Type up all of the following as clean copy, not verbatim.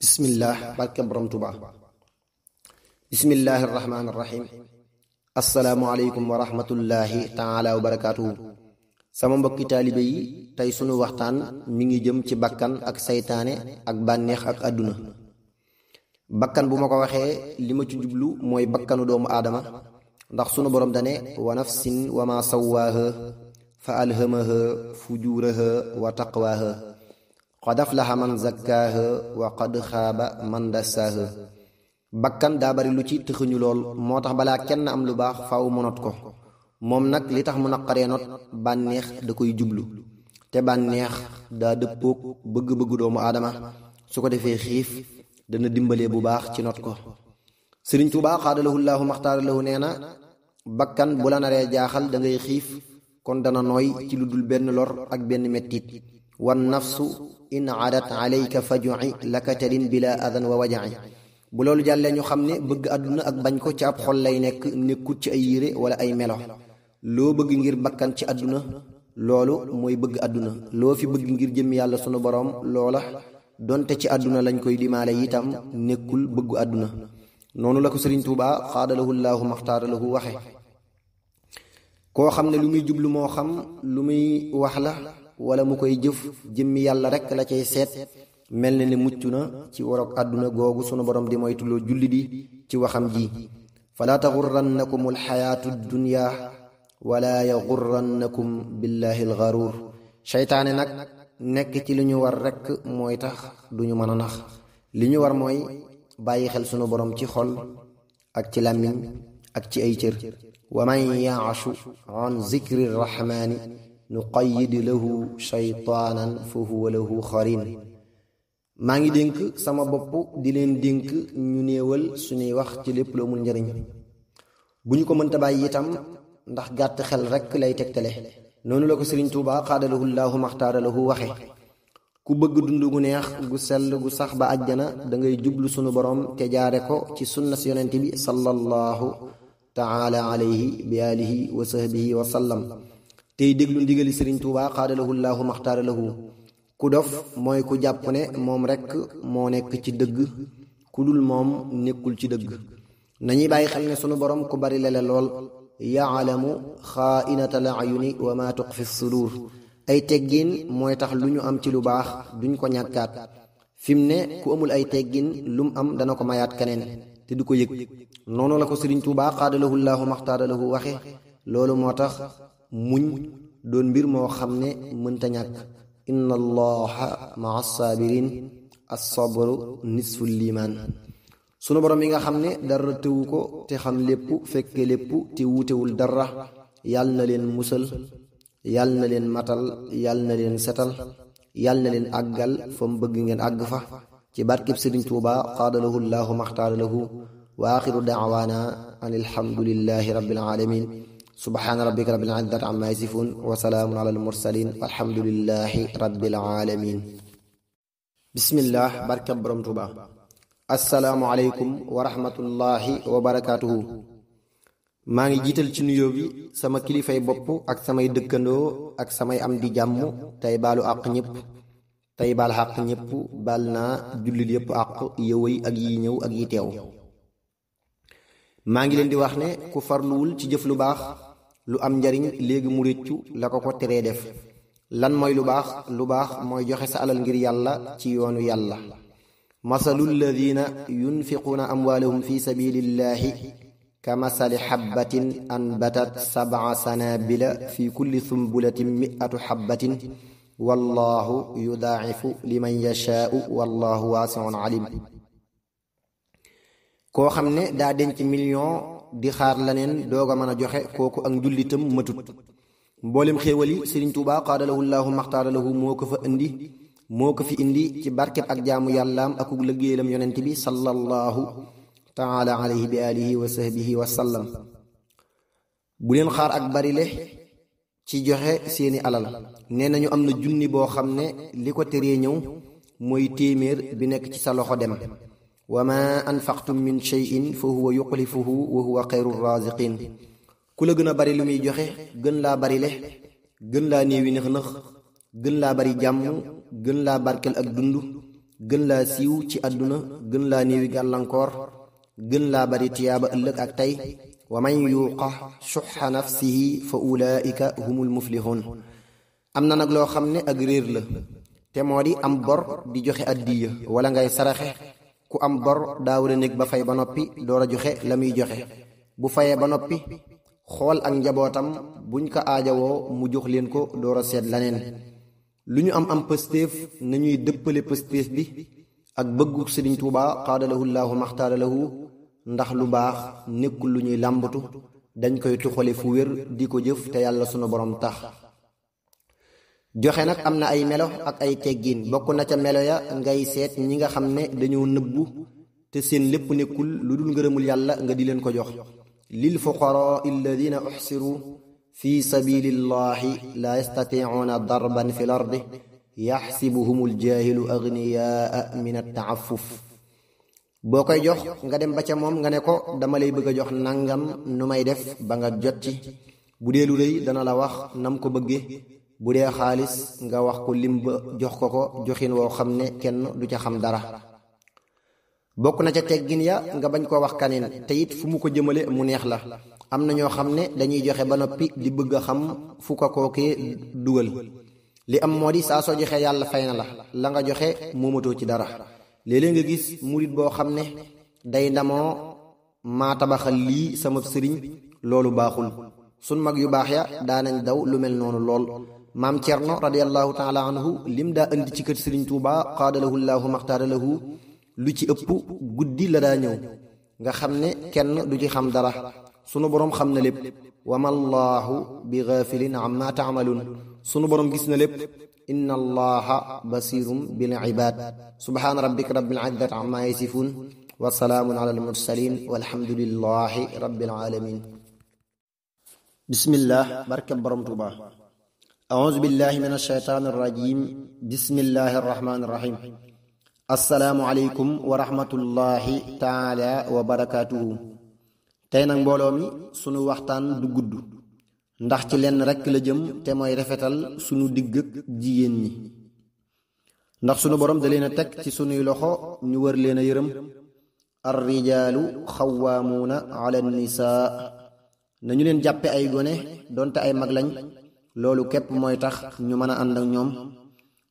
bismillah barke borom Tuuba. bismillahi rahmaani rahim. asalaamualeykum wa rahmatullahi taala wa barakaatuhu. sama mbokki taalibe yi, tey sunu waxtaan mi ngi jëm ci bakkan ak saytaane ak bànneex ak àdduna. bakkan bu ma ko waxee li ma ci jublu mooy bakkanu doomu aadama, ndax sunu borom dane wa nafsin wa ma sawwaaha fa alhamaha fujuraha wa taqwaaha qad aflaha man zakkaaha wa qad xaaba man dassaaha. bakkan daa bari lu ci tëxuñu lool, moo tax balaa kenn am lu baax faaw mu not ko. moom nag li tax mu naqaree not bànneex da koy jublu, te bànneex daa dëppoog bëgg-bëggu doomu aadama. su ko defee xiif dana dimbalee bu baax ci not ko. Sëriñ Tuubaa xaadalahu llaahu maxtaaralahu nee na, bakkan bu la naree jaaxal da ngay xiif, kon dana nooy ci lu dul benn lor ak benn mettit. wan nafsu in adat alayka faju'i laka tarin bila adan wa waja'i. bu loolu jàllee ñu xam ne bëgg àdduna ak bañ ko ci ab xol lay nekk, nekkut ci ay yére wala ay melo. loo bëgg ngir bakkan ci àdduna, loolu mooy bëgg àdduna. loo fi bëgg ngir jëm yàlla sunu boroom, loola donte ci àdduna lañ koy limaale itam nekkul bëggu àdduna. noonu la ko Sëriñ Tuubaa xaadalahu llaahu maxtaaralahu waxe. koo xam ne lu muy jublu moo xam lu muy wax la wala mu koy jëf, jëmmi yàlla rekk la cay seet, mel na ne mucc na ci warok àdduna googu sunu borom di moytuloo julli di ci waxam ji. falaa taxurrannakum alxayaatu dunya wala yaxurrannakum billahi alxaruur. seytaane nag nekk ci li ñu war rekk mooy tax duñu mën a nax. li ñu war mooy bàyyi xel sunu borom ci xol ak ci làmmiñ ak ci ay cër. wa man yaashu an zikri rahmaani nuqayyid lahu shaytaanan fa huwa lahu xarin. maa ngi dénk sama bopp di leen dénk ñu néewal suñuy wax ci lépp lu amul njariñ, bu ñu ko mënta bàyyi itam ndax gàtt xel rekk lay tegtale. noonu la ko Sëriñ Tuubaa xaadalahu llaahu maxtaaralahu waxe. ku bëgg dund gu neex gu sell gu sax ba àjjana da ngay jublu sunu borom te jaare ko ci sunna si yonent bi sallallahu taala alayhi bi alihi wa sahbihi wa sallam, tey déglu ndigali Sëriñ Tuubaa xaadalahu llaahu maxtaaralahu. ku dof mooy ku jàpp ne moom rekk moo nekk ci dëgg, ku dul moom nekkul ci dëgg. nañuy bàyyi xel ne sunu borom ku bari lele lool. yaalamu xaainatal ayuni wa ma tuxfi sudur. ay teggin mooy tax lu ñu am ci lu baax duñ ko ñàkkaat. fi mu ne ku amul ay teggin lum am dana ko mayaat keneen te du ko yëg. noonu la ko Sëriñ Tuubaa xaadalahu llaahu maxtaaralahu waxe. loolu moo tax muñ doon mbir moo xam ne mënta ñàkk. inna allaha maa saabiriin as-sabru nisful liimaan. sunu borom yi nga xam ne dara tëwu ko te xam lépp fekke lépp te wuutewul dara, yàll na leen musal, yàll na leen matal, yàll na leen setal, yàll na leen àggal fa mu bëgg ngeen àgg fa, ci barkeb Sëriñ Tuubaa xaadalahu llaahu maxtaaralahu. wa axiru daawaana an alhamdulillahi rabbil aalamiin. subhaana rabbika rabbil izzati ammaa yasifuun wa salaamun alal mursaliin walhamdulillahi rabbil aalamiin. bismillah barke borom Tuuba. assalaamu aleykum wa rahmatullahi wa barakaatuhu. maa ngi jiital ci nuyoo bi sama kilifay bopp ak samay dëkkandoo ak samay am di jàmm, tey baalu àq ñépp, tey baal àq ñépp. baal naa jullit yépp àq, yëwëy ak yi ñëw ak yi teew. maa ngi leen di wax ne ku farluwul ci jëf lu baax, lu am njariñ léegi mu réccu la ko teree def. lan mooy lu baax? lu baax mooy joxe sa alal ngir yàlla ci yoonu yàlla. masalu alladina yunfiquuna amwaalahum fi sabilillahi ka masali xabbatin anbatat sab'a sanabila fi kulli sumbulatin mi'atu xabbatin wallahu yudaa'ifu liman yashaa'u wallahu waasi'un alim. koo xam ne daa denc million di xaar laneen doog a mën a joxe, kooku ak njullitam matut. mboolem xéewal yi Sëriñ Tuubaa xaadalahu llaahu maxtaaralahu moo ko fi indi ci barkeb ak jaamu yàllaam akuk liggéeyam yonent bi sallallahu taala alayhi bi alihi wa sahbihi wa sallam. bu leen xaar ak barile ci joxe seeni alal. nee nañu am na junni boo xam ne li ko teree ñëw mooy téeméer bi nekk ci sa loxo dem. wa ma anfaqtum min shay'in fa huwa yuxlifuhu wa huwa xayru raziqin. ku la gën a bari lu muy joxe gën laa bari le, gën laa néewi nëx nëx, gën laa bari jàmm, gën laa barkel ak dund, gën laa siiw ci àdduna, gën laa néewi gàllankoor, gën laa bari tiyaaba ëllëg ak tey. wa man yuuqa shuxa nafsihi fa ulaika humul muflihun. am na nag loo xam ne ak réer la, te moo di am bor di joxe addiya wala ngay saraxe. ku am bor daa war a nekk ba fay ba noppi door a joxe la muy joxe. bu fayee ba noppi xool ak njabootam buñ ko aajawoo mu jox leen ko door a seet laneen. lu ñu am pëstéef nañuy dëppale pëstéef bi ak bëggu Sëriñ Tuubaa qaadalahu llaahu maxtaaralahu, ndax lu baax nekkul lu ñuy làmbatu, dañ koy tuxale fu wér di ko jëf te yàlla sunu borom tax. joxe nag am na ay melo ak ay teggiin. bokk na ca melo ya ngay seet ñi nga xam ne dañoo nëbbu te seen lépp nekkul lu dul ngërëmul yàlla nga di leen ko jox. lil fuqaraa alladina uxsiru fi sabilillahi la yastatiicuuna darban fi l ardi yaxsibuhum aljaahilu agniyaa min attaafuf. boo koy jox nga dem ba ca moom nga ne ko dama lay bëgg a jox nangam, nu may def ba nga jot ci. bu dee lu rëy dana la wax nam ko bëgge, bu dee xaalis nga wax ko lim ba jox ko joxin woo xam ne kenn du ca xam dara. bokk na ca teggin ya nga bañ koo wax kaneen, te it fu mu ko jëmale mu neex la. am na ñoo xam ne dañuy joxe ba noppi di bëgg a xam fu ko kookee dugal. li am moo di saa soo joxe yàlla fay na la nga joxe moomatoo ci dara. léeg-léeg nga gis murit boo xam ne day ndamoo maa tabaxal lii sama sëriñ, loolu baaxul. sun mag yu baax ya daanañ daw lu mel noonu lool. maam Cerno radiyallahu taala anhu lim daa indi ci kër Sëriñ Tuubaa qaadalahu llaahu maxtaaralahu, lu ci ëpp guddi la daa ñëw, nga xam ne kenn du ci xam dara. sunu boroom xam na lépp. wa ma llaahu bi gaafilin amma taamaluun. sunu boroom gis na lépp. inna allaha basirum bil ibaad. subhaana rabbika rabbil izzati amma yasifuun wa salaamun ala al mursaliin walhamdulillahi rabbil aalamiin. bismillah, barke borom Tuubaa. auzu billahi min ashaytaani rajim. bismillahi arrahmaani arrahim. assalaamu aleykum wa rahmatullahi taala wa barakaatuhu. tey nag mbooloo mi sunu waxtaan du gudd, ndax ci lenn rekk la jëm, te mooy rafetal sunu digg ak jigéen ñi. ndax sunu borom da leen a teg ci sunuy loxo ñu war leen a yërëm. arrijaalu xawaamuuna ala nisaa. nañu leen jàppe ay gone donte ay mag lañ, loolu képp mooy tax ñu mën a ànd ak ñoom.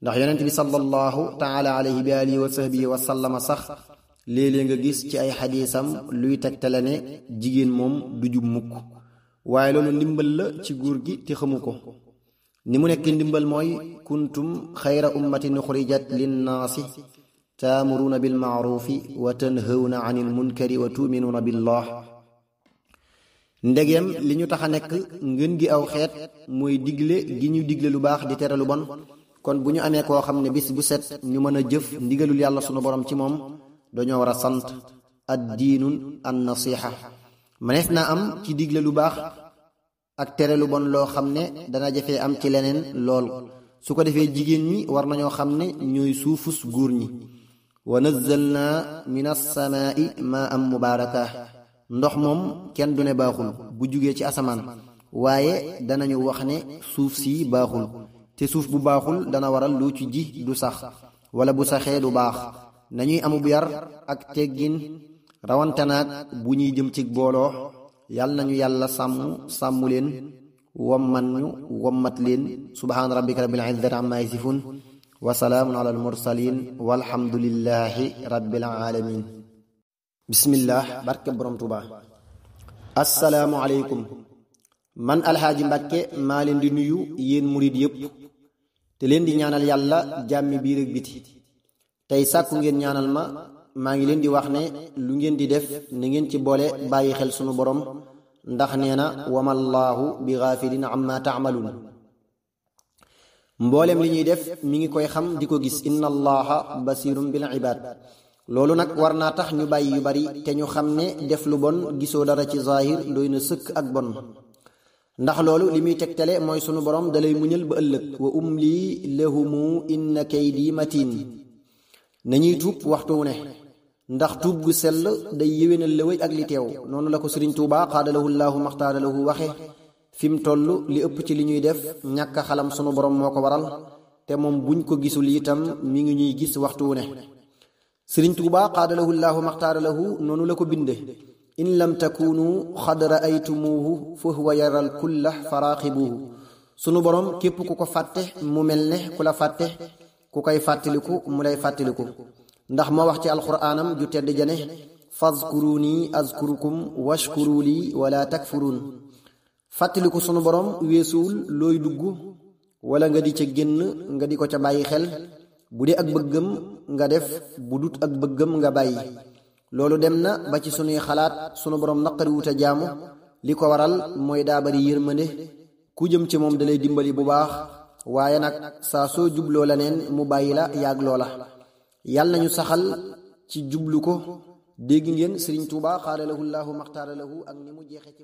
ndax yonent bi sallallahu taala alayhi bi alihi wa sahbihi wa sallama sax léeg-léeg nga gis ci ay xadiisam luy tegtale ne jigéen moom du jub mukk. waaye loolu ndimbal la ci góor gi te xamu ko. ni mu nekk ndimbal mooy kuntum xayra ummatin uxrijat linnaasi taamuruuna bilmaarufi wa tanhawna anil munkari wa tuminuuna billah. ndegeem li ñu tax a nekk ngën gi aw xeet mooy digle gi ñu digle lu baax di tere lu bon, kon bu ñu amee koo xam ne bis bu set ñu mën a jëf ndigalul yàlla sunu borom ci moom, dañoo war a sant. ad diinun an nasiha. mënees naa am ci digle lu baax ak tere lu bon loo xam ne dana jafee am ci leneen lool. su ko defee jigéen ñi war nañoo xam ne ñooy suufus góor ñi. wa nazzalna min as-samaa'i maa'an mubaaraka. ndox moom kenn du ne baaxul bu jugee ci asamaan, waaye danañu wax ne suuf si baaxul, te suuf bu baaxul dana waral lu ci ji du sax, wala bu saxee du baax. nañuy amub yar ak teggin, rawante naag bu ñuy jëm ci booloo. yàlla nañu yàlla sàmm leen, womman ñu wommat leen. subhaana rabbika rabbil izzati amma yasifun wa salaamun ala al mursalin walhamdulillahi rabbil alamin. bismillah, barke borom Tuubaa. assalaamu aleykum. man alxaaji Mbàkke maa leen di nuyu yéen murid yépp, te leen di ñaanal yàlla jàmmi biir ak biti. tey sàkku ngeen ñaanal ma. maa ngi leen di wax ne lu ngeen di def na ngeen ci boole bàyyi xel sunu borom, ndax nee na wamallaahu bi gaafilin amma taamaluun. mboolem li ñuy def mi ngi koy xam di ko gis. inna allaha basirum bil ibaad. loolu nag war naa tax ñu bàyyi yu bari te ñu xam ne def lu bon gisoo dara ci zaahir doy na sëkk ak bon. ndax loolu li muy tegtale mooy sunu borom dalay muñal ba ëllëg. wa umli lahumu inna kaydi matin. nañuy tuub waxtu wu ne, ndax tuub gu sell day yéwénal la wéy ak li teew. noonu la ko Sëriñ Tuubaa xaadalahu llaahu maxtaaralahu waxe. fi mu toll li ëpp ci li ñuy def ñàkk xalam sunu borom moo ko waral, te moom buñ ko gisul itam mi ngi ñuy gis waxtu wu ne. Sëriñ Tuubaa xaadalahu llaahu maxtaara lahu noonu la ko binde in lam takunu xad raaytumuuhu fa huwa yaral kulla faraaxibuuhu. sunu borom képp ku ko fàtte mu mel ne ku la fàtte, ku koy fàttaliku mu lay fàttaliku, ndax moo wax ci alquraanam ju tedd jane fazkuruni azkurukum washkuru li wala takfurun. fàttaliku sunu borom weesuwul looy dugg wala nga di ca génn nga di ko ca bàyyi xel, bu dee ak bëggam nga def, bu dut ak bëggam nga bàyyi. loolu dem na ba ci sunuy xalaat sunu borom naqari wuta jaamu, li ko waral mooy daa bari yërmande, ku jëm ci moom dalay dimbali bu baax, waaye nag saa soo jubloo la neen mu bàyyi la yàgg loola. yàlla nañu saxal ci jublu ko. dégg ngeen Sëriñ Tuubaa xaadalahu llaahu maxtaara lahu ak ni mu jeexe ci